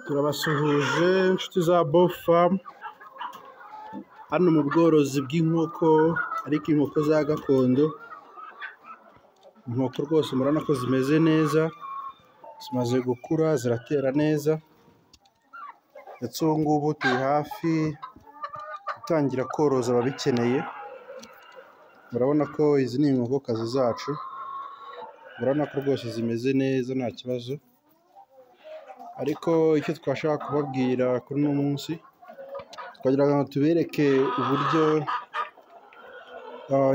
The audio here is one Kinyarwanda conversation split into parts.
Turabasuhuje inshuti za Bofamu, hano mu bworozi bw'inkoko ariko inkoko za gakondo, inkoko rwose murabona ko zimeze neza, zimaze gukura ziratera neza, ndetse ubu ngubu turi hafi gutangira koroza ababikeneye, murabona ko izi ni inkokokazi zacu, murabona ko rwose zimeze neza nta kibazo, ariko icyo twashaka kubabwira kuri uno munsi, twagira ngo tubereke uburyo,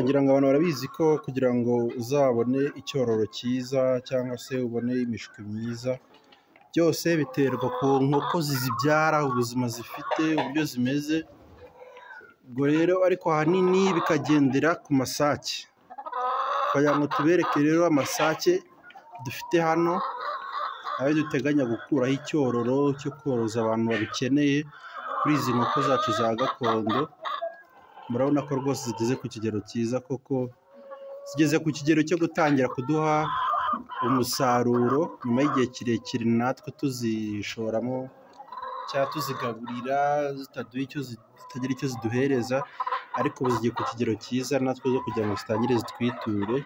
ngira ngo abantu barabizi ko kugira ngo uzabone icyororo cyiza cyangwa se ubone imishwi myiza, byose biterwa ku nkoko zizibyara, ubuzima zifite, uburyo zimeze, ubwo rero ariko ahanini bikagendera ku masake, twagira ngo tubereke rero amasake dufite hano, ayo duteganya gukuraho icyororo cyo koroza abantu babikeneye kuri izi nkoko zacu za gakondo, murabona ko rwose zigeze ku kigero cyiza koko, zigeze ku kigero cyo gutangira kuduha umusaruro nyuma y'igihe kirekire natwe tuzishoramo cyangwa tuzigaburira zitaduha icyo zitagira icyo ziduhereza, ariko ubu zigiye ku kigero cyiza natwe zo kugira ngo zitangire zitwiture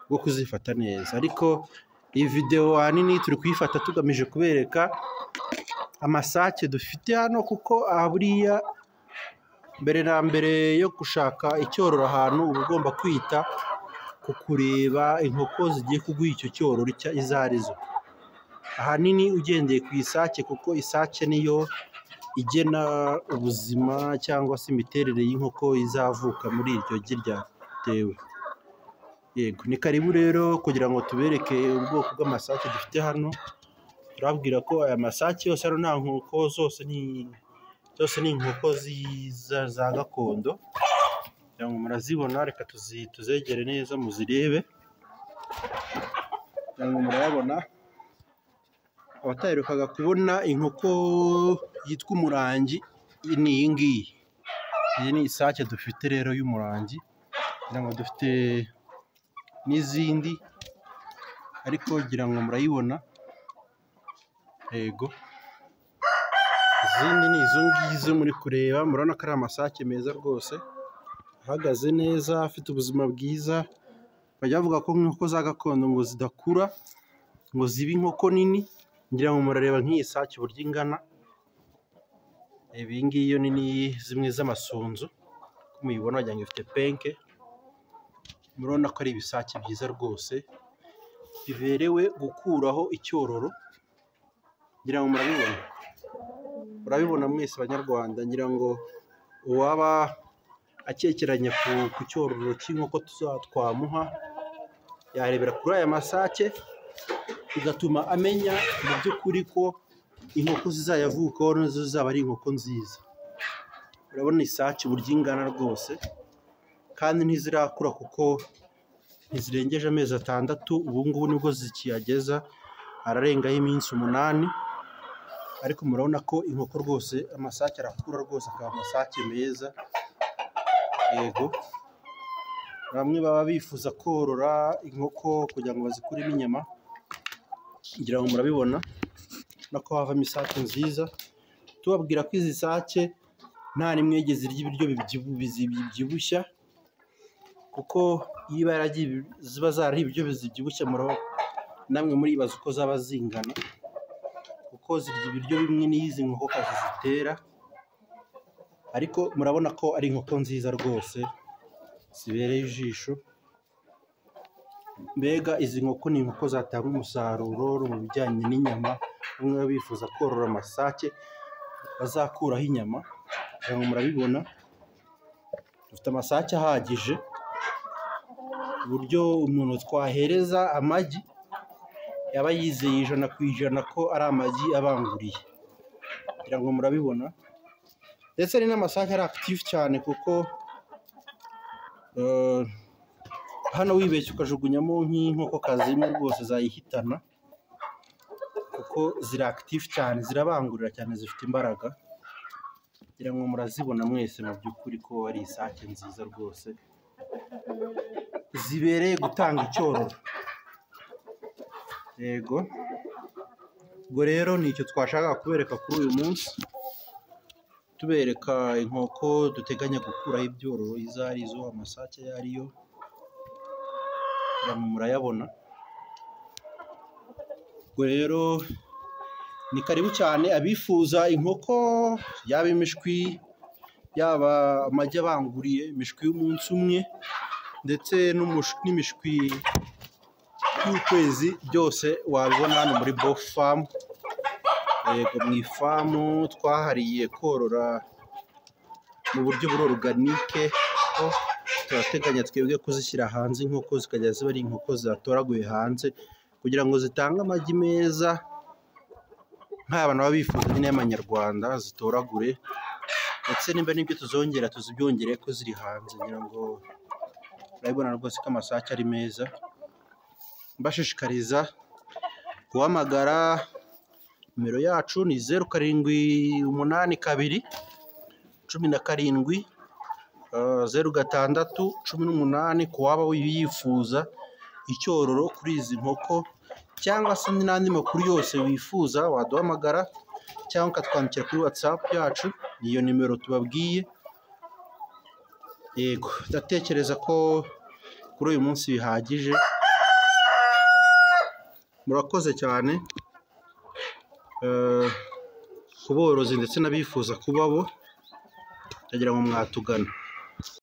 bwo kuzifata neza, ariko iyi videwo ahanini turi kuyifata tugamije kubereka amasake dufite hano, kuko aha buriya mbere na mbere yo gushaka icyororo ahantu uba ugomba kwita ku kureba inkoko zigiye kuguha icyo cyororo izo arizo, ahanini ugendeye ku isake kuko isake niyo igena ubuzima cyangwa se imiterere y'inkoko izavuka muri iryo gi ryatewe. Yego ni karibu rero kugira ngo tubereke ubwoko bw'amasake dufite hano, turababwira ko aya masake yose hano nta nkoko zose ni inkoko za gakondo, kugira ngo murazibona, reka tuzegere neza muzirebe, kugira ngo murayabona. Abataherukaga kubona inkoko yitwa umurangi ni iyi ngiyi, iyi ni isake dufite rero y'umurangi, kugira ngo dufite n'izindi ariko ngira ngo murayibona, yego izindi ni izo ngizo muri kureba, murabona ko ari amasake meza rwose, ahagaze neza, afite ubuzima bwiza, bajya bavuga ko inkoko za gakondo ngo zidakura ngo zibe inkoko nini, ngira ngo murareba nk'iyi sake uburyo ingana, iyi ngiyi yo nini zimwe z'amasunzu, uko muyibona wagira ngo ifite penke, murabona ko ari ibisake byiza rwose, biberewe gukuraho icyororo, ngira ngo murabibona, murabibona mwese banyarwanda, ngira ngo uwaba akekeranya ku cyororo cy'inkoko twamuha, yarebera kuri aya masake, bigatuma amenya mu by'ukuri ko inkoko zizayavukaho nazo zizaba ari inkoko nziza. Urabona isake uburyo ingana rwose, kandi ntizirakura kuko ntizirengeje amezi 6, ubu ngubu nibwo zikiyageza, ararengaho iminsi 8, ariko murabona ko inkoko rwose amasake arakura rwose akaba amasake meza. Yego bamwe baba bifuza korora inkoko kugira ngo bazikuremo inyama, ngira ngo murabibona ko havamo isake nziza. Tubabwira ko izi sake nta n'imwe yigeze irya ibiryo bibyibushya, kuko iyo ziba zarariye ibiryo zibyibushye namwe muribaza uko zaba zingana, kuko zirya ibiryo bimwe n'izi nkokokazi zitera, ariko murabona ko ari inkoko nziza rwose zibereye ijisho. Mbega izi nkoko ni inkoko zatanga umusaruro mu bijyanye n'inyama, bamwe baba bifuza korora amasake bazakuraho inyama, kugira ngo murabibona dufite amasake ahagije, ku buryo umuntu twahereza amagi yaba yizeye 100% ko ari amagi abanguriye, kugira ngo murabibona. Ndetse ni n'amasake ari active cyane, kuko hano wibeshye ukajugunyamo nk'inkokokazi imwe rwose zayihitana, kuko ziri active cyane, zirabangurira cyane, zifite imbaraga, kugira ngo murazibona mwese mu by'ukuri ko ari isake nziza rwose, zibereye gutanga icyororo. Yego. Ubwo rero ni icyo twashakaga kubereka kuri uyu munsi, tubereka inkoko duteganya gukuraho ibyororo izo arizo, amasake ayo ariyo, murayabona. Ubwo rero ni karibu cyane abifuza inkoko, yaba imishwi, yaba amagi abanguriye, imishwi y'umunsi umwe ndetse n'imishwi y'ukwezi, byose wabibona hano muri Bofu Famu. Yego, mu ifamu twahariye korora mu buryo bw'oruganike, ko turateganya twebwe kuzishyira hanze, inkoko zikajya ziba ari inkoko zatoraguye hanze kugira ngo zitange amagi meza nk'aya abantu baba bifuza nyine y'amanyarwanda, zitoragure, ndetse nimba n'ibyo tuzongera tuzibyongere ko ziri hanze. Ngira ngo urabibona rwose ko amasake ari meza. Mbashishikariza guhamagara nimero yacu ni 0 7 8 2 17 0 6 18, ku waba yifuza icyororo kuri izi nkoko cyangwa se n'andi makuru yose wifuza, waduhamagara cyangwa ukatwandikira kuri WhatsApp yacu, niyo nimero tubabwiye. Yego, ndatekereza ko kuri uyu munsi bihagije. Murakoze cyane ku borozi ndetse n'abifuza kuba bo, ndagira ngo mwatugana.